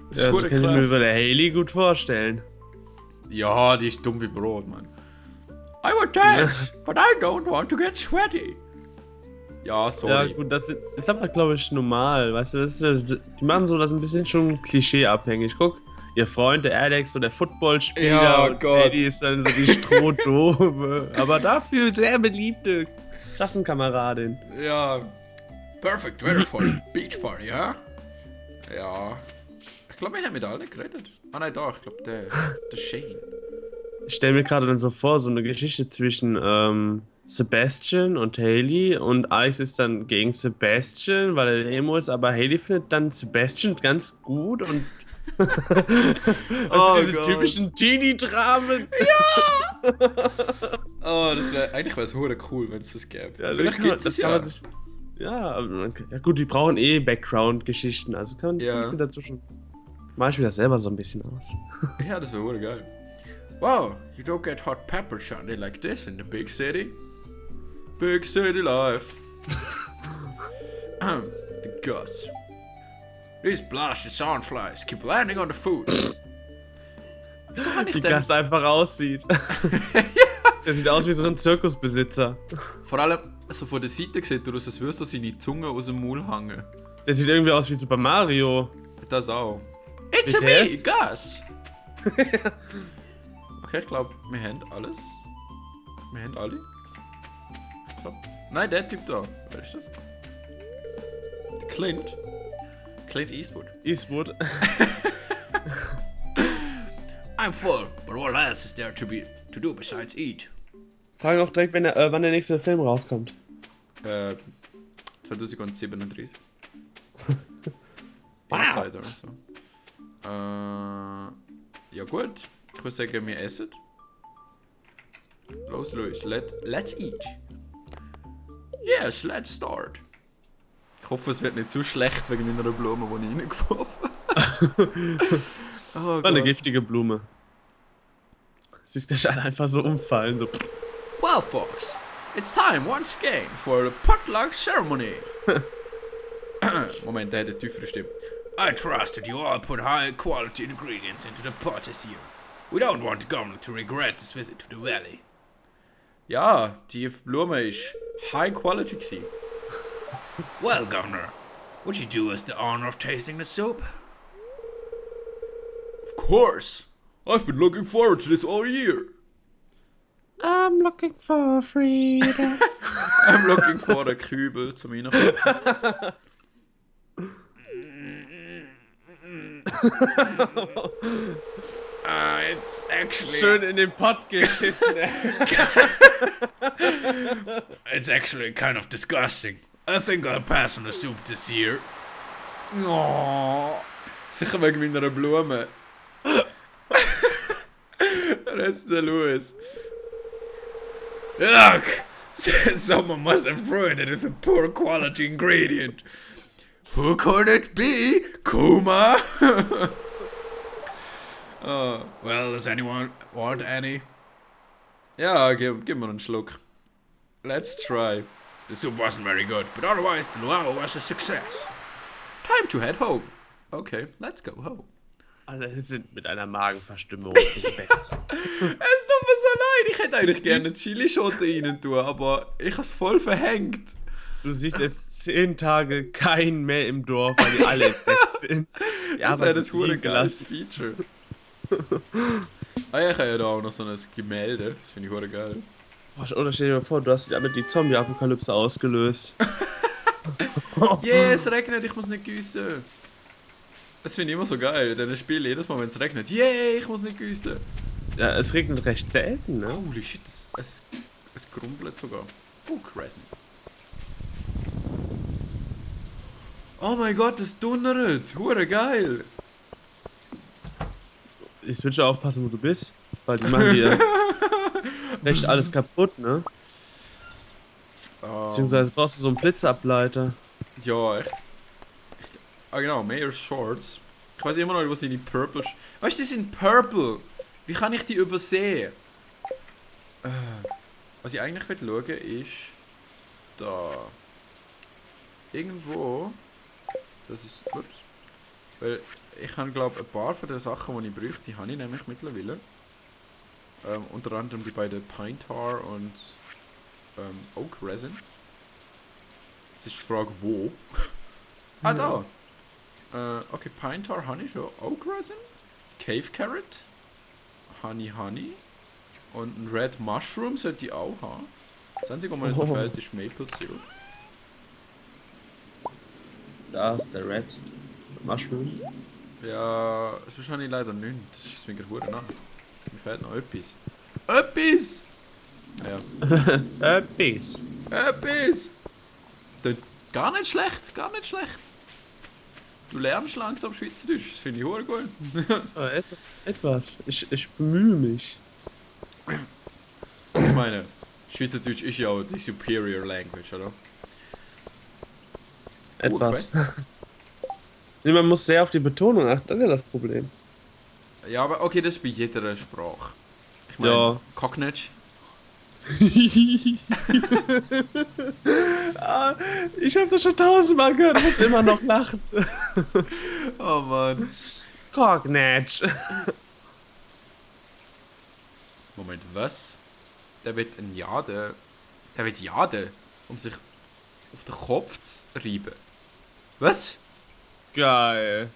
Das ist Ja, das voll kann ich mir krass. bei der Hailey gut vorstellen. Ja, die ist dumm wie Brot, Mann. I would dance, but I don't want to get sweaty. Ja, Ja, sorry. gut, das ist aber, glaube ich, normal. Weißt du, die machen so das ein bisschen schon klischeeabhängig. Guck, ihr Freund, der Alex, so der Footballspieler Ja, und Gott. Hailey ist dann so die Strohdoofe. Aber dafür sehr beliebte Klassenkameradin. Ja. Perfect weather for a beach party, ja? Ja. Ich glaube, wir haben mit allen geredet. Ah nein, da, ich glaube, der Shane. Ich stelle mir gerade dann so vor, so eine Geschichte zwischen Sebastian und Hailey und Alex ist dann gegen Sebastian, weil er Emo ist, aber Hailey findet dann Sebastian ganz gut und weißt du, Oh diese Gott. typischen Teenie-Dramen. Oh, eigentlich wäre es hure cool, wenn es das gäbe. Ja, Vielleicht gibt es kann ja. man sich. Ja, aber ja gut, die brauchen eh Background-Geschichten, also kann Ja. ich mir dazu schon. Mach ich mir das selber so ein bisschen aus. Ja, das wäre hure geil. Wow, you don't get hot pepper shiny like this in the big city. Big city life. The Gus. These blasted soundflies keep landing on the food. Wieso kann ich Wie denn... das einfach aussieht. Der sieht aus wie so ein Zirkusbesitzer. Vor allem, so von der Seite sieht er aus, als würde so seine Zunge aus dem Maul hängen. Der sieht irgendwie aus wie Super Mario. Das auch. It's a me, Gus! Okay, ich glaube, wir haben alles. Wir haben alle. Ich glaub. Nein, der Typ da. Wer ist das? Der Clint. Clint Eastwood. Eastwood. I'm full, but what else is there to do besides eat? Fragen auch direkt, wann der nächste Film rauskommt. 2037. Wow. Insider und so. Ja gut. Ich würde sagen, wir essen. Los, let's eat. Yes, let's start. Ich hoffe, es wird nicht zu schlecht wegen meiner Blume, die ich reingeworfen habe. Oh Eine Gott. giftige Blume. Siehst du alle einfach so umfallen. So. Well, folks, it's time once again for the potluck ceremony. Moment, der hat eine tiefere Stimme. I trust that you all put high quality ingredients into the pot this year. We don't want the governor to regret this visit to the valley. Ja, die Blume ist high quality gewesen. Well, Governor, would you do us the honor of tasting the soup? Of course. I've been looking forward to this all year. I'm looking for freedom. I'm looking for the Kübel zum Reinkotzen. It's actually... Schön in den Pott geschissen, ey. It's actually kind of disgusting. I think I'll pass on the soup this year. Oh. Sicher wegen meiner Blume. That's the Louis. Look! Someone must have ruined it with a poor quality ingredient. Who could it be? Kuma? Well, does anyone want any? Ja, gib mir einen Schluck. Let's try. The soup wasn't very good, but otherwise the luau was a success. Time to head home. Okay, let's go home. Alle sind mit einer Magenverstimmung im Bett. Es tut mir so leid, ich hätte eigentlich gerne Chilischote rein tun, aber ich habe es voll verhängt. Du siehst jetzt 10 Tage keinen mehr im Dorf, weil die alle im Bett sind. Das wäre das hure geiles Feature. Ah ja, ich habe ja da auch noch so ein Gemälde, das finde ich hure geil. Oder stell dir mal vor, du hast damit die Zombie-Apokalypse ausgelöst. Yeah, es regnet, ich muss nicht gießen. Das finde ich immer so geil, denn ich spiele jedes Mal, wenn es regnet. Yay, ich muss nicht gießen. Ja, es regnet recht selten, ne? Holy shit, es grumpelt sogar. Oh, crazy. Oh mein Gott, es donnert. Hure geil. Ich würde schon aufpassen, wo du bist, weil die machen dir recht alles kaputt, ne? Beziehungsweise brauchst du so einen Blitzableiter. Ja, echt. Ah genau, Mayor's Shorts. Ich weiß immer noch nicht, was seine Purple... Weißt du, die sind Purple. Wie kann ich die übersehen? Was ich eigentlich will schauen ist... Da... Irgendwo... Das ist... Ups. Weil ich habe, glaube ein paar von den Sachen, die ich bräuchte, habe ich nämlich mittlerweile. Unter anderem die beiden Pine Tar und Oak Resin. Jetzt ist die Frage, wo? Ah, da! Okay, Pine Tar habe ich schon. Oak Resin, Cave Carrot, Honey und ein Red Mushroom sollte ich auch haben. Das einzige, was mir so fehlt, ist Maple Syrup. Da ist der Red Mushroom. Ja, sonst habe ich leider nichts. Das ist mir gerade nach. Mir fehlt noch etwas. Etwas! Ah, ja. Peace. Etwas! Gar nicht schlecht, gar nicht schlecht. Du lernst langsam Schweizerdeutsch, das finde ich auch gut. Etwas. Ich bemühe mich. Ich meine, Schweizerdeutsch ist ja auch die superior language, oder? Etwas. Nee, man muss sehr auf die Betonung achten, das ist ja das Problem. Ja, aber okay, das ist bei jeder Sprache. Ich meine, Ja. Cocknage. Ah, ich habe das schon 1000-mal gehört, muss immer noch lachen. Oh Mann. Cognatch. Moment, was? Der wird ein Jade. Der wird Jade, um sich auf den Kopf zu reiben. Was? Geil.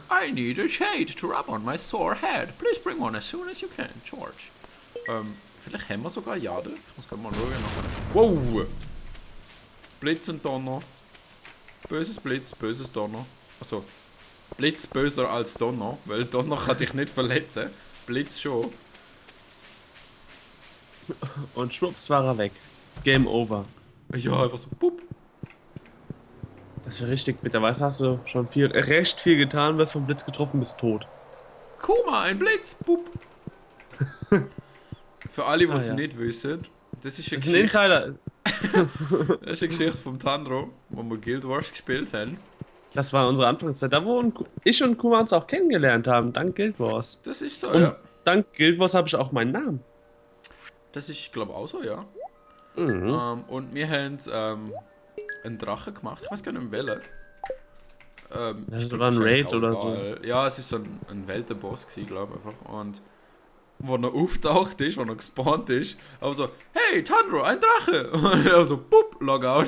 I need a shade to rub on my sore head. Please bring one as soon as you can, George. Vielleicht haben wir sogar Jade. Ich muss gerade mal schauen. Wow! Blitz und Donner. Böses Blitz, böses Donner. Also, Blitz böser als Donner, weil Donner kann dich nicht verletzen. Blitz schon. Und schwupps war er weg. Game over. Ja, einfach so, pup. Das wäre richtig bitter. Weißt du, hast du schon recht viel getan, wirst vom Blitz getroffen, bist tot. Kuma, ein Blitz, pup. Für alle, die es ja. nicht wissen, das ist eine Das ist ein Insider. Das ist eine Geschichte vom Tandro, wo wir Guild Wars gespielt haben. Das war unsere Anfangszeit, da wo ich und Kuma uns auch kennengelernt haben, dank Guild Wars. Das ist so, Und ja. dank Guild Wars habe ich auch meinen Namen. Das ist, glaube ich, auch so, ja. Mhm. Und wir haben einen Drachen gemacht. Ich weiß gar nicht mehr welchen. Das glaub, war ein ist eigentlich Raid auch oder egal. Ja, es ist so ein Weltenboss gewesen, glaube ich einfach. Und wo er auftaucht ist, wo er gespawnt ist, aber so, hey, Tandro, ein Drache! Und er so, pup, Logout.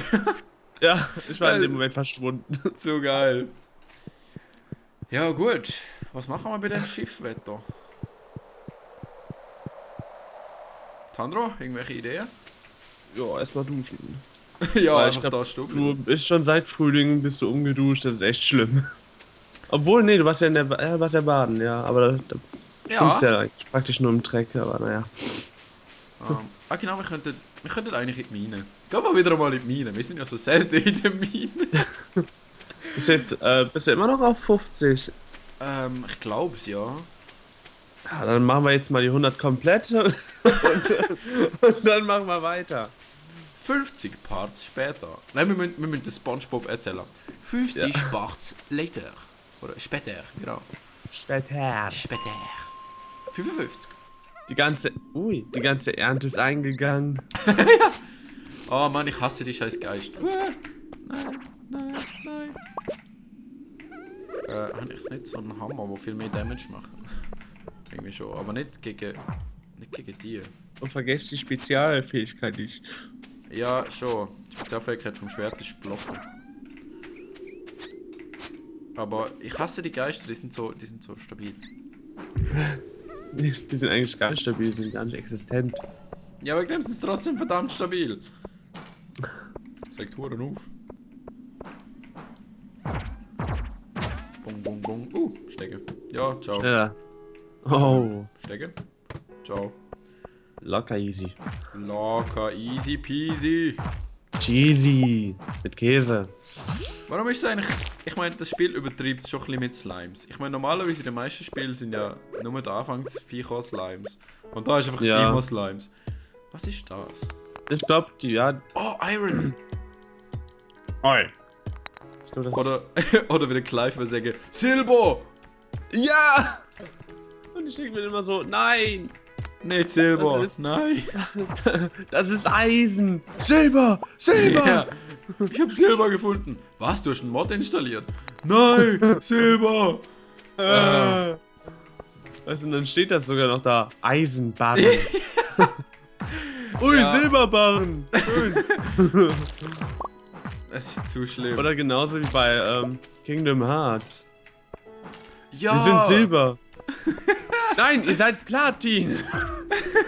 Ja, ich war in dem Moment verschwunden. Zu geil. Ja, gut. Was machen wir bei dem Schiffwetter? Tandro, irgendwelche Ideen? Ja, erstmal duschen. Ja, Weil einfach da Stub. Du bist schon seit Frühling bist du umgeduscht, das ist echt schlimm. Obwohl, nee, du warst ja in der warst ja baden, ja, aber da schwimmst ja eigentlich praktisch nur im Dreck, aber naja. Genau, wir könnten eigentlich in die Mine. Gehen wir wieder mal in die Mine, wir sind ja so selten in der Mine. Bist du immer noch auf 50? Ich glaube es, ja. Ja, dann machen wir jetzt mal die 100 komplett und dann machen wir weiter. 50 Parts später. Nein, wir müssen den Spongebob erzählen. 50 Parts later. Oder später, genau. Später. 55. Die ganze Ernte ist eingegangen. Oh Mann, ich hasse die scheiß Geist. Nein. Habe ich nicht so einen Hammer, der viel mehr Damage macht? Irgendwie schon, aber nicht gegen die. Und vergesst die Spezialfähigkeit nicht. Ja, schon. Die Spezialfähigkeit vom Schwert ist Blocken. Aber ich hasse die Geister, die sind so stabil. Die sind eigentlich gar nicht stabil, die sind gar nicht existent. Ja, aber dem sind sie trotzdem verdammt stabil. Sagt Huren auf. Bung. Stecken. Ja, ciao. Schneller. Oh. Stecken. Ciao. Locker easy. Locker, easy peasy. Cheesy. Mit Käse. Warum ist es eigentlich... Ich meine, das Spiel übertreibt es schon ein bisschen mit Slimes. Ich meine, normalerweise in den meisten Spielen sind ja nur die Anfangsviecher Slimes. Und da ist einfach immer Slimes. Was ist das? Ich glaube, Oh, Iron! Ich glaub, Oder wie der Clive würde sagen, Silber! Ja! Und ich denke mir immer so, nein! Nicht Silber. Das ist- Nein. Das ist Eisen. Silber! Silber! Ja. Ich habe Silber gefunden. Was? Du hast einen Mod installiert? Nein, Silber. Weißt du, und dann steht das sogar noch da. Eisenbarren. Ui, Ja. Silberbarren. Schön. Es ist zu schlimm. Oder genauso wie bei Kingdom Hearts. Ja. Wir sind Silber. Nein, ihr seid Platin.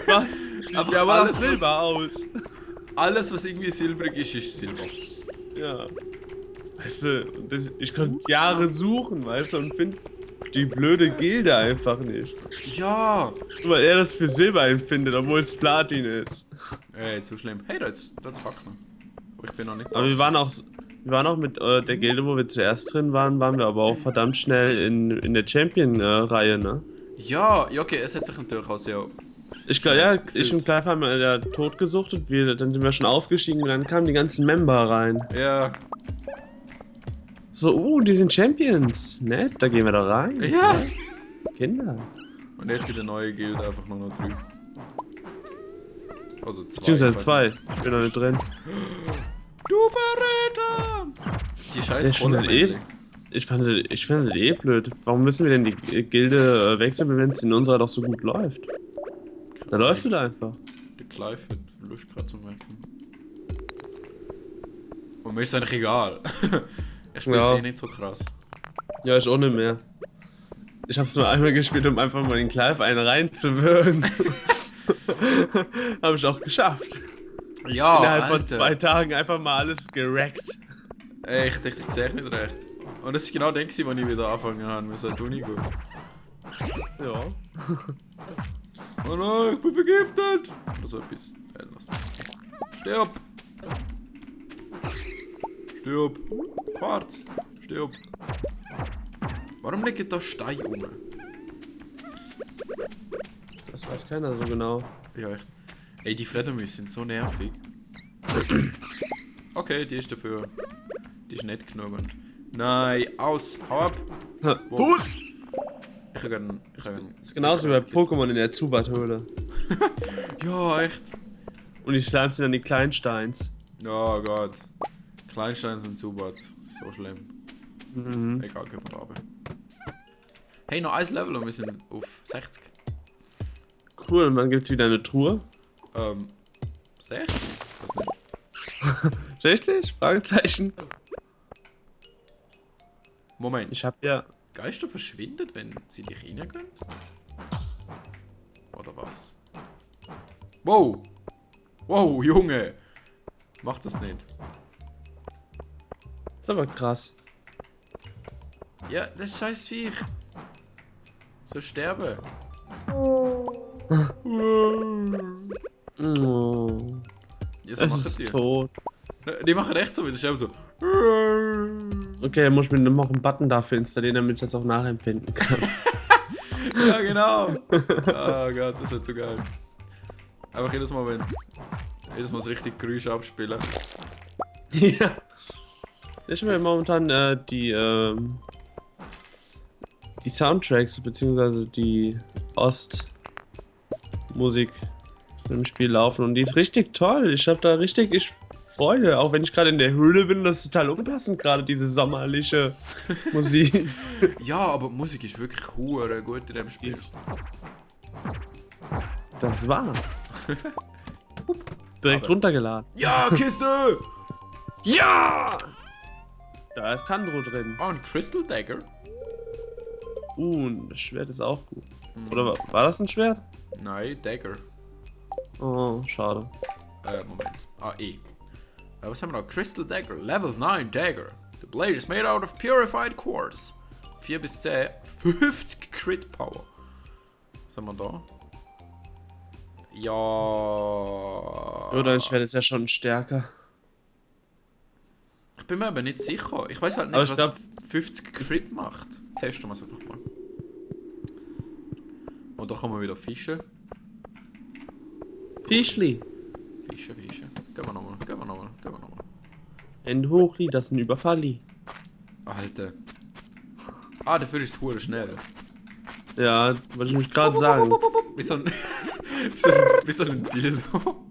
Was? Aber Ja, aber alles, Silber aus. Alles, was irgendwie silbrig ist, ist Silber. Ja. Weißt du, ich könnte Jahre suchen, weißt du, und finde die blöde Gilde einfach nicht. Ja. Nur weil er das für Silber empfindet, obwohl es Platin ist. Ey, zu schlimm. Hey, das fuckt noch. Aber ich bin noch nicht Aber wir waren auch mit der Gilde, wo wir zuerst drin waren wir aber auch verdammt schnell in der Champion-Reihe, ne? Ja, okay, es hat sich natürlich auch sehr... Ich glaube, ja, gefühlt. ich und Clive haben ja tot gesuchtet, dann sind wir schon aufgestiegen und dann kamen die ganzen Member rein. Ja. So, die sind Champions, nett, da gehen wir da rein. Ja. Kinder. Und jetzt in der neue Guild einfach nur noch 3. Also 2. Beziehungsweise 2, ich bin noch nicht drin. Du Verräter! Die Der scheiß ist schon Kohle. Ich fand das eh blöd. Warum müssen wir denn die Gilde wechseln, wenn es in unserer doch so gut läuft? Da läuft es einfach. Der Clive hat Lust gerade zum Wechseln. Und mir ist eigentlich egal. Ich spiele Ja. eh nicht so krass. Ja, ich auch nicht mehr. Ich hab's nur einmal gespielt, um einfach mal den Clive einen reinzuwirken. Hab ich auch geschafft. Ja, Innerhalb von Alter. 2 Tagen einfach mal alles gerackt. Ey, ich dachte, ich sehe nicht recht. Und das ist genau dann, als ich wieder angefangen habe, wir sollten Uni gehen. Ja. Oh nein, ich bin vergiftet! Also etwas ähnliches. Stirb! Stirb! Quarz! Stirb! Warum liegt da Stein rum? Das weiß keiner so genau. Ja, echt. Ey, die Fledermäuse sind so nervig. Okay, die ist dafür. Die ist nett genug und. Nein, aus! Hau ab! Fuß! Ich kann. Ist genauso wie bei Pokémon in der Zubat-Höhle. Ja, echt. Und die Slimes sind dann die Kleinsteins. Oh Gott. Kleinstein sind Zubat. So schlimm. Mhm. Egal, gehen wir runter. Hey, noch ein Level und wir sind auf 60. Cool, und dann gibt's wieder eine Truhe. 60? Was nicht? 60? Fragezeichen. Moment. Ich hab ja... Geister verschwindet, wenn sie dich reingehen? Oder was? Wow! Wow, Junge! Mach das nicht. Ist aber krass. Ja, das ist scheiß Viech. So sterben. Oh, Ja, so es machen ist die. tot. Die machen echt so, wie sie sterben so. Okay, dann muss ich mir noch einen Button dafür installieren, damit ich das auch nachempfinden kann. Ja, genau. Oh Gott, das wird so geil. Einfach jedes Mal das richtig Geräusch abspielen. Ja. Ich will momentan die Soundtracks bzw. die Ostmusik im Spiel laufen und die ist richtig toll. Ich habe da richtig Freude, auch wenn ich gerade in der Höhle bin. Das ist total unpassend, gerade diese sommerliche Musik. Ja, aber Musik ist wirklich hure gut in dem Spiel. Das ist wahr. Direkt Aber- runtergeladen. Ja, Kiste! Ja! Da ist Tandro drin. Oh, ein Crystal Dagger. Und das Schwert ist auch gut. Oder war das ein Schwert? Nein, Dagger. Oh, schade. Moment. Was haben wir noch? Crystal Dagger. Level 9 Dagger. The blade is made out of purified quartz. 4 bis 10. 50 Crit Power. Was haben wir da? Ja. Oder dein Schwert ist ja schon stärker. Ich bin mir aber nicht sicher. Ich weiß halt Aber nicht, ich was glaub- 50 Crit macht. Testen wir es einfach mal. Und da kann man wieder fischen. Fischli. Fischen. Gehen wir nochmal. Hände hochli, das ist ein Überfalli. Alter. Dafür ist es hure schnell. Ja, wollte ich mich gerade sagen. Wie so ein, Wie so ein Dildo.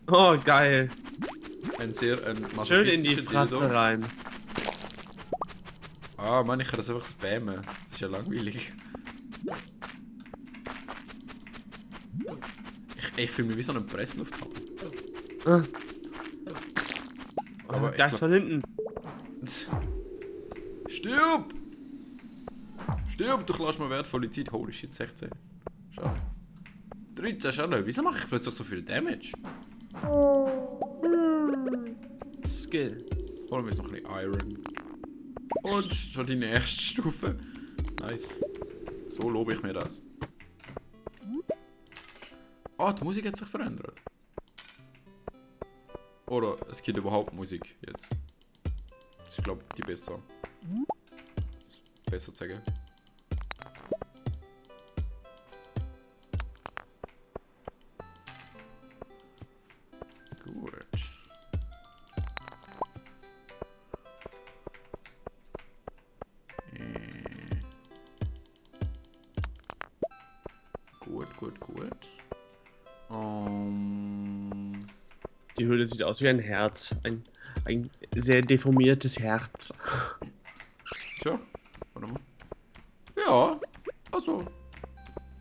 Oh, geil. Ein sehr Schön in die masochistischer Fratze Dildo. rein. Ah, Mann, ich kann das einfach spammen. Das ist ja langweilig. Ich fühle mich wie so ein Presslufthammer. Aber ich Geist von hinten. Stirb! Stirb, du klaust mir wertvolle Zeit. Holy shit, 16. Schade. 13, schade. Wieso mache ich plötzlich so viel Damage? Skill. Holen wir jetzt noch ein bisschen Iron. Und schon die nächste Stufe. Nice. So lobe ich mir das. Ah, die Musik hat sich verändert. Oder es gibt überhaupt Musik jetzt. Das ist, glaube ich, die besser. Besser zu sagen. Gut. Gut. Die Höhle sieht aus wie ein Herz. Ein sehr deformiertes Herz. Tja, warte mal. Ja, also,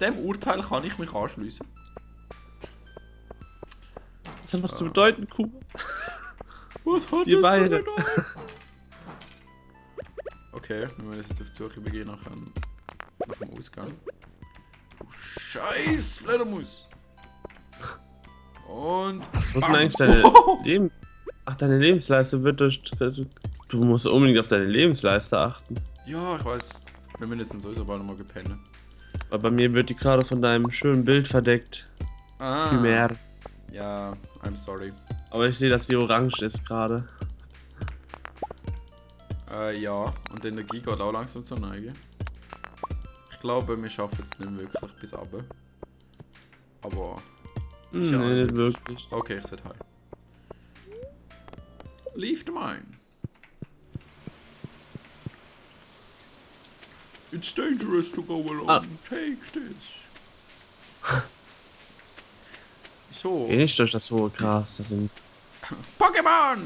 dem Urteil kann ich mich anschließen. Das hat was zu bedeuten, Kuh. Was hat Die das beide. denn da? Okay, wenn wir jetzt auf die Suche begehen nach dem Ausgang. Du Scheiß Fledermaus! Und. Was ist denn bam. eigentlich deine Leben? Ach, deine Lebensleiste wird durch. Du musst unbedingt auf deine Lebensleiste achten. Ja, ich weiß. Wir werden jetzt in sowieso bald nochmal gepennt. Weil bei mir wird die gerade von deinem schönen Bild verdeckt. Ah. Primär. Ja, I'm sorry. Aber ich sehe, dass die orange ist gerade. Ja, und die Energie geht auch langsam zur Neige. Ich glaube, wir schaffen es nicht wirklich bis runter. Aber. Nee, Schade. nicht wirklich. Okay, ich sag hi. Leave the mine. It's dangerous to go alone. Ah. Take this. So. Geh nicht durch das hohe Gras. Pokémon!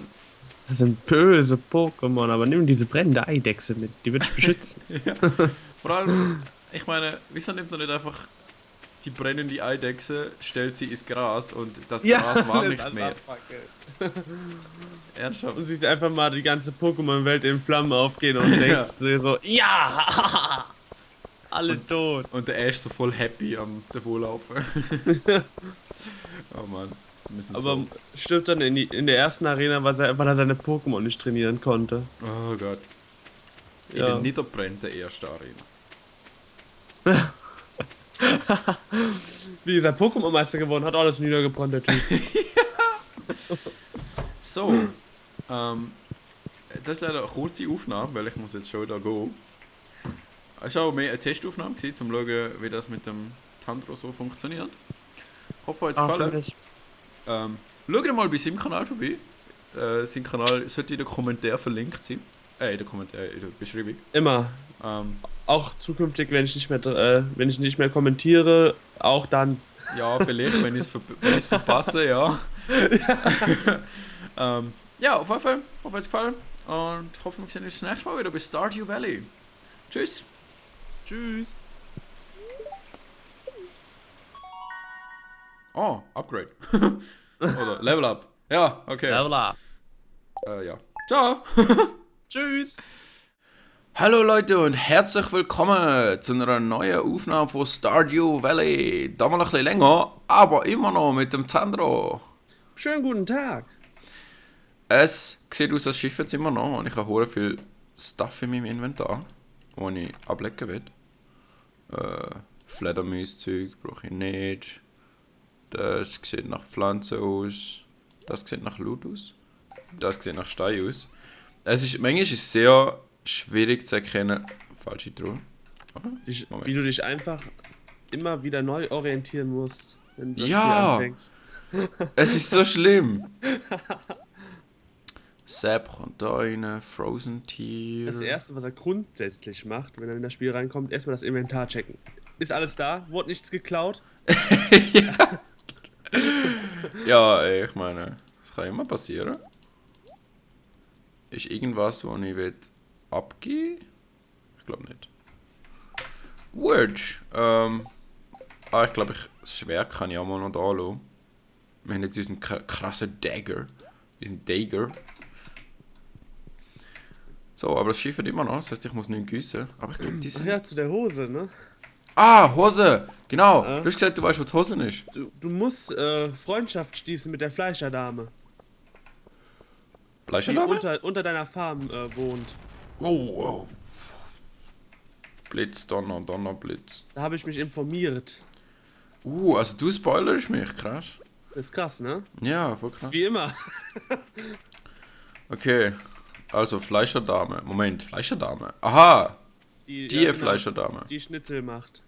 Das sind böse Pokémon, aber nimm diese brennende Eidechse mit. Die wird dich beschützen. Ja. Vor allem, ich meine, wieso nimmt man nicht einfach die brennende Eidechse, stellt sie ins Gras und das Gras war nicht mehr. Ernsthaft? Und siehst einfach mal die ganze Pokémon-Welt in Flammen aufgehen und denkst dir so, ja! Alle tot. Und der Ash so voll happy am davonlaufen. Oh Mann. Wir müssen Aber so. stirbt dann in der ersten Arena, weil er seine Pokémon nicht trainieren konnte. Oh Gott. In Ja. der niederbrennenden ersten Arena. Wie gesagt, Pokémon-Meister geworden, hat alles niedergebrannt, der Typ. So. Das ist leider eine kurze Aufnahme, weil ich muss jetzt schon da gehen. Es war auch mehr eine Testaufnahme, um zu schauen, wie das mit dem Tandro so funktioniert. Ich hoffe, euch hat es gefallen. Schaut mal bei seinem Kanal vorbei. Sein Kanal sollte in den Kommentaren verlinkt sein. In der Beschreibung. Immer. Auch zukünftig, wenn ich nicht mehr kommentiere, auch dann. Ja, vielleicht, wenn ich es verpasse, ja. Ja, auf jeden Fall. Ich hoffe, es hat gefallen. Und ich hoffe, wir sehen uns das nächste Mal wieder bei Stardew Valley. Tschüss. Tschüss. Oh, Upgrade. Oder Level Up. Ja, okay. Level up. Ja. Ciao. Tschüss. Hallo Leute und herzlich willkommen zu einer neuen Aufnahme von Stardew Valley. Da mal ein bisschen länger, aber immer noch mit dem Sandro. Schönen guten Tag. Es sieht aus, als Schiff jetzt immer noch und ich habe sehr viel Stuff in meinem Inventar, das ich ablegen will. Fledermaus-Zeug brauche ich nicht. Das sieht nach Pflanzen aus. Das sieht nach Loot aus. Das sieht nach Stein aus. Manchmal ist es sehr schwierig zu erkennen. Falsche Truhe. Wie du dich einfach immer wieder neu orientieren musst, wenn du das Ja. Spiel anfängst. Es ist so schlimm. Sepp kommt da rein, Frozen Tier. Das Erste, was er grundsätzlich macht, wenn er in das Spiel reinkommt, erstmal das Inventar checken. Ist alles da? Wurde nichts geklaut? Ja, ey, ich meine, das kann immer passieren. Ist irgendwas, wo ich will abgeben? Ich glaube nicht. Gut. Ich glaube, das Schwert kann ich auch mal noch da lassen. Wir haben jetzt unseren krassen Dagger. Unseren Dagger. So, aber das schifft immer noch. Das heißt, ich muss nicht gießen. Aber ich glaube, die Ach sind... ja, zu der Hose, ne? Ah, Hose! Genau! Du hast gesagt, du weißt, wo die Hose ist. Du musst Freundschaft schließen mit der Fleischerdame, die Fleischerdame? unter deiner Farm wohnt. Oh, wow. Blitz, Donner, Donnerblitz. Da habe ich mich informiert. Also du spoilerst mich, krass. Das ist krass, ne? Ja, voll krass. Wie immer. Okay, also Fleischerdame. Moment, Fleischerdame. Aha, Die die Fleischerdame. Die Schnitzel macht.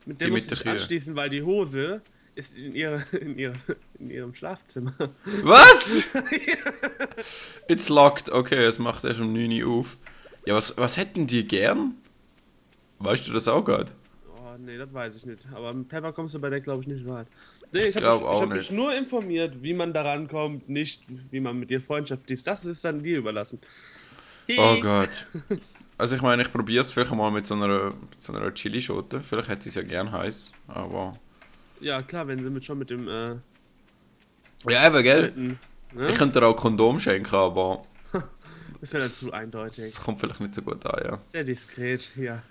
Mit der Die muss mit ich der Kühe. anschließen, weil die Hose ist in ihrem Schlafzimmer. Was? It's locked. Okay, es macht erst um 9 Uhr auf. Ja, was hätten die gern? Weißt du das auch gerade? Oh, nee, das weiß ich nicht. Aber mit Pepper kommst du bei der, glaube ich, nicht weit. Nee, ich glaub habe auch hab mich nicht. nur informiert, wie man daran kommt, nicht wie man mit ihr Freundschaft schließt. Das ist dann dir überlassen. Oh Gott. Also ich meine, ich probiere es vielleicht mal mit so einer Chili-Schote. Vielleicht hätte sie es ja gern heiß, aber... Ja, klar, wenn sie schon mit dem, Ja, eben, gell? ne? Ich könnte dir auch Kondom schenken, aber Ist ja nicht zu eindeutig. es kommt vielleicht nicht so gut an, ja. Sehr diskret, ja.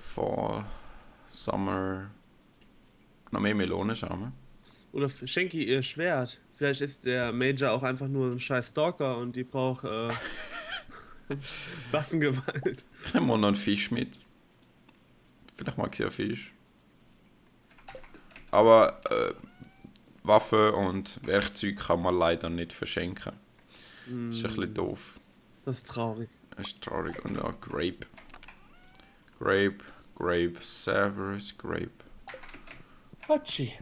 Fall, Summer... Noch mehr Melonenschaum. Oder schenke ihr Schwert. Vielleicht ist der Major auch einfach nur ein scheiß Stalker und die braucht Waffengewalt. Ich nehme mal noch einen Fisch mit. Vielleicht mag sie ja Fisch. Aber Waffen und Werkzeug kann man leider nicht verschenken. Das ist ein bisschen doof. Das ist traurig. Das ist traurig. Und auch Grape. Grape, Severus, Grape. Hatschi.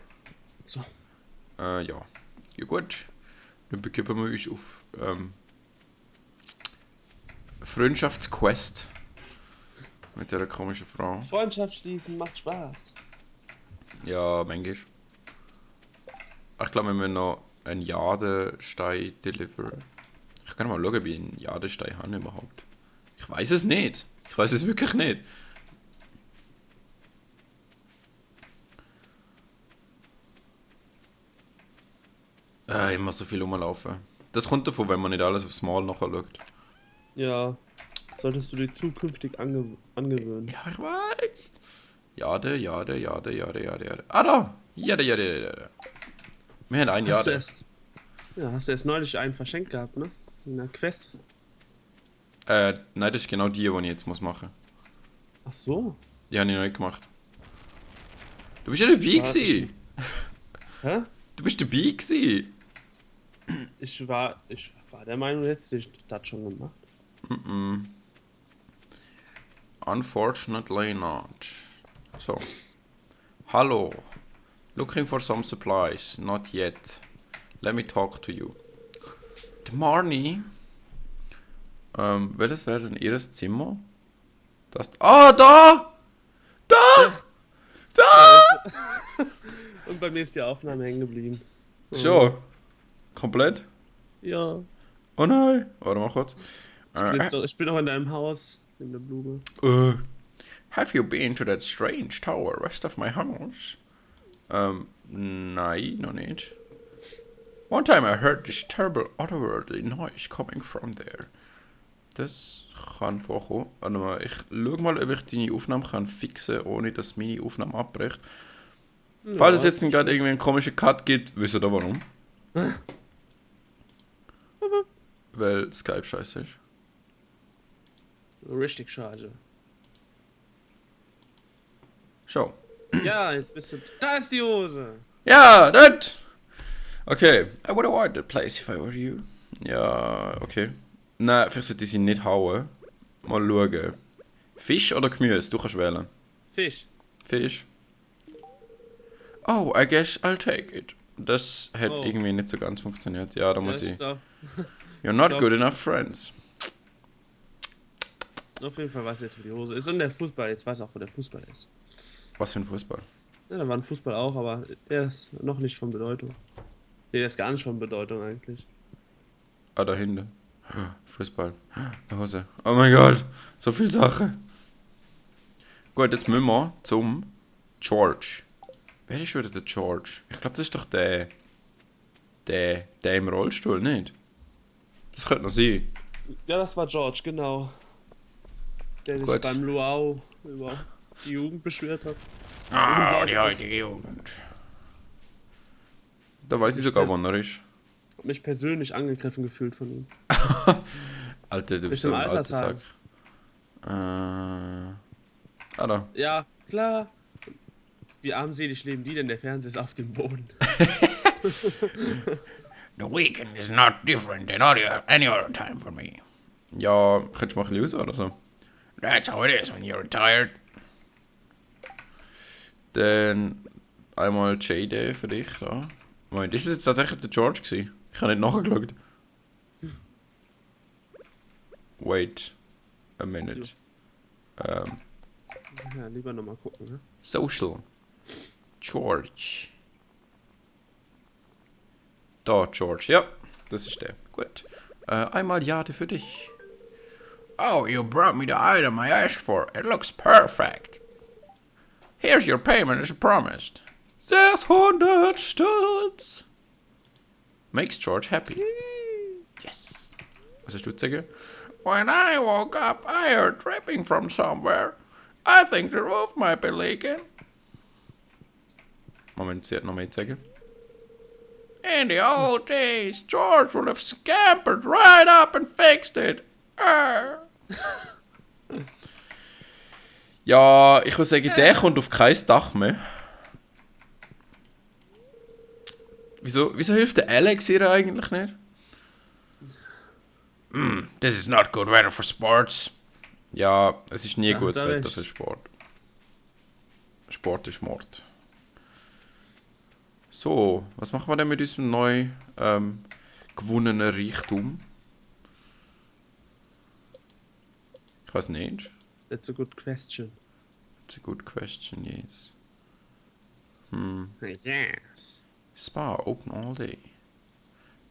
So. Ja. Ja gut. Dann begeben wir uns auf Freundschaftsquest. Mit dieser komischen Frau. Freundschaft schließen macht Spaß. Ja, manchmal. Ich glaube, wir müssen noch einen Jadestein deliveren. Ich kann mal schauen, wie ich einen Jadestein habe überhaupt. Ich weiß es nicht. Ich weiß es wirklich nicht. Immer so viel rumlaufen. Das kommt davon, wenn man nicht alles aufs Mal nachschaut. Ja. Solltest du dir zukünftig angewöhnen. Ja, ich weiß. Jade. Ah, da! Jade. Wir haben einen Hast du Jade. hast du erst neulich einen verschenkt gehabt, ne? In einer Quest. Nein, das ist genau die ich jetzt machen muss. Ach so. Die habe ich noch nicht gemacht. Du bist ja dabei gewesen. Hä? Du bist dabei gewesen. Ich war der Meinung, jetzt ich das schon gemacht. Unfortunately not. So. Hallo. Looking for some supplies. Not yet. Let me talk to you. Die Marnie. Welches wäre denn ihres Zimmer? Das. Ah, da! Da! Und bei mir ist die Aufnahme hängen geblieben. So. Komplett? Ja. Oh nein. Warte mal kurz. Ich bin noch in deinem Haus. In der Blume. Have you been to that strange tower west of my house? Nein, noch nicht. One time I heard this terrible otherworldly noise coming from there. Das kann vorkommen. Warte mal, ich schau mal, ob ich deine Aufnahme kann fixen, ohne dass meine Aufnahme abbricht. Ja, Falls es jetzt gerade irgendwie einen komischen Cut gibt, wisst ihr warum. Weil Skype scheiße ist. Richtig schade. Schau. Ja, jetzt bist du. Da ist die Hose! Ja, das! Okay, I would avoid that place if I were you. Ja, okay. Nein, vielleicht sollte ich sie nicht hauen. Mal schauen. Fisch oder Gemüse? Du kannst wählen. Fisch. Fisch. Oh, I guess I'll take it. das hat Oh. irgendwie nicht so ganz funktioniert. Ja, da muss ich. glaub, You're not glaub- good enough friends. auf jeden Fall weiß ich jetzt, wo die Hose ist. Und der Fußball, jetzt weiß ich auch, wo der Fußball ist. Was für ein Fußball. Ja, da war ein Fußball auch, aber der ist noch nicht von Bedeutung. Nee, der ist gar nicht von Bedeutung eigentlich. Ah, da hinten. Fußball. Eine Hose. Oh mein Gott. So viel Sache. Gut, jetzt müssen wir zum George. Wer ist wieder der George? Ich glaube, das ist doch der im Rollstuhl, nicht? Das könnte noch sein. Ja, das war George, genau. Der sich Gut. beim Luau über die Jugend beschwert hat. Ah, die heutige Jugend. Da weiß ich sogar, wo er ist. Hab mich persönlich angegriffen gefühlt von ihm. Alter, du bist Bist im so ein alter Sack. Altersheim. Da. Ja, klar. Wie armselig leben die denn? Der Fernseher ist auf dem Boden. The weekend is not different than any other time for me. Ja, könntest du mal ein bisschen raus oder so? That's how it is when you're tired. Dann einmal J-Day für dich da. Moment, ist das jetzt tatsächlich der George gewesen? Ich habe nicht nachgeschaut. Wait a minute. Ja, lieber nochmal gucken, ne? Social. George. Da, George. Ja, das ist der. Gut. Einmal Jade für dich. Oh, you brought me the item I asked for. It looks perfect. Here's your payment as promised. 600 Stutz. Makes George happy. Yes. Was hast du zu sagen? When I woke up, I heard dripping from somewhere. I think the roof might be leaking. Moment, sie hat noch mehr zu sagen. In the old days, George would have scampered right up and fixed it. Ja, ich würde sagen, der kommt auf kein Dach mehr. Wieso hilft der Alex ihr eigentlich nicht? This is not good weather for sports. Ja, es ist nie Ja, gutes da Wetter recht. für Sport. Sport ist Mord. So, was machen wir denn mit unserem neu gewonnenen Reichtum? Ich weiß nicht. That's a good question. That's a good question, yes. Yes. Spa, open all day.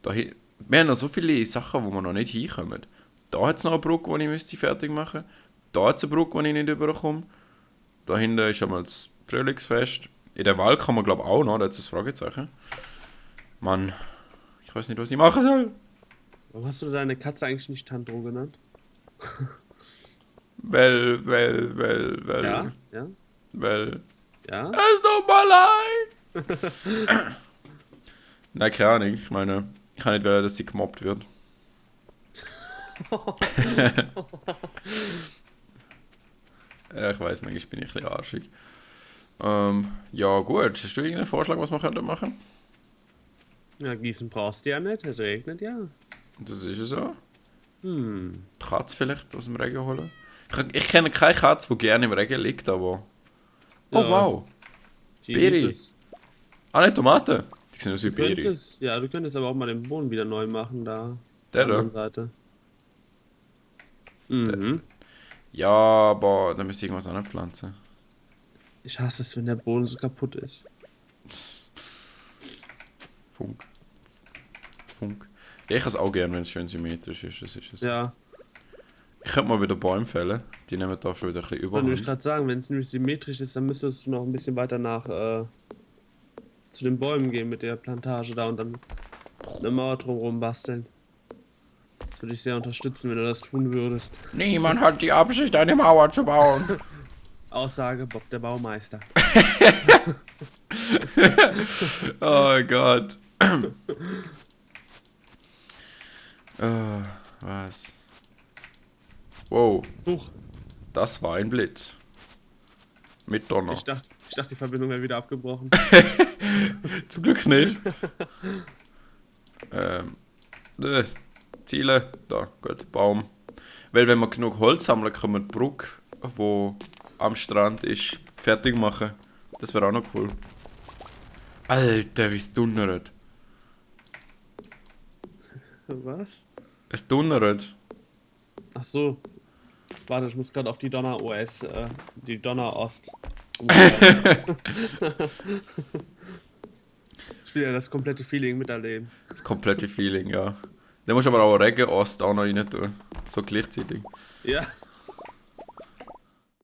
Wir haben noch so viele Sachen, wo wir noch nicht hinkommen. Da hat es noch eine Brücke, die ich müsste fertig machen müsste. Da hat es eine Brücke, die ich nicht überkomme. Da hinten ist einmal das Frühlingsfest. In der Wahl kann man, glaube ich, auch noch. Da hat es ein Fragezeichen. Mann, ich weiß nicht, was ich machen soll. Warum hast du deine Katze eigentlich nicht Tandro genannt? Weil. Ja, ja, Weil. ja. Es tut mir leid! Nein, keine Ahnung. Ich meine, ich kann nicht wollen, dass sie gemobbt wird. Ja, ich weiß, manchmal bin ich ein bisschen arschig. Ja, gut. Hast du irgendeinen Vorschlag, was wir könnten machen? Ja, gießen brauchst du ja nicht, es regnet ja. Das ist ja so. Hm. Die Katze vielleicht aus dem Regen holen. Ich kenne keine Katze, die gerne im Regen liegt, aber... Oh, Ja. wow. Die Beere. liebt es. Ah, nicht Tomaten. Die sind aus wie Du Beere. könntest, ja, du könntest aber auch mal den Boden wieder neu machen, da. Der auf der da? anderen Seite. Mhm. Ja, aber dann müsste ich irgendwas anpflanzen. Ich hasse es, wenn der Boden so kaputt ist. Funk. Ja, ich habe es auch gerne, wenn es schön symmetrisch ist. Das ist es. Ja, Ich könnte mal wieder Bäume fällen. Die nehmen da schon wieder ein bisschen wollte ich Überhand. gerade sagen, wenn es nämlich symmetrisch ist, dann müsstest du noch ein bisschen weiter nach zu den Bäumen gehen mit der Plantage da und dann eine Mauer drumherum basteln. Das würde ich sehr unterstützen, wenn du das tun würdest. Niemand hat die Absicht, eine Mauer zu bauen. Aussage Bob der Baumeister. Oh Gott. Was? Wow, Huch, das war ein Blitz. Mit Donner. ich dachte, die Verbindung wäre wieder abgebrochen. Zum Glück nicht. Ziele. Da, gut, Baum. Weil wenn wir genug Holz sammeln, können wir die Brücke, die am Strand ist, fertig machen. Das wäre auch noch cool. Alter, wie es donnert. Was? Es donnert. Ach so. Warte, ich muss gerade auf die Donner-OS, die Donner-Ost. Ich will ja das komplette Feeling miterleben. Das komplette Feeling, ja. Da musst du aber auch Regen-Ost auch noch rein tun. So gleichzeitig. Ja.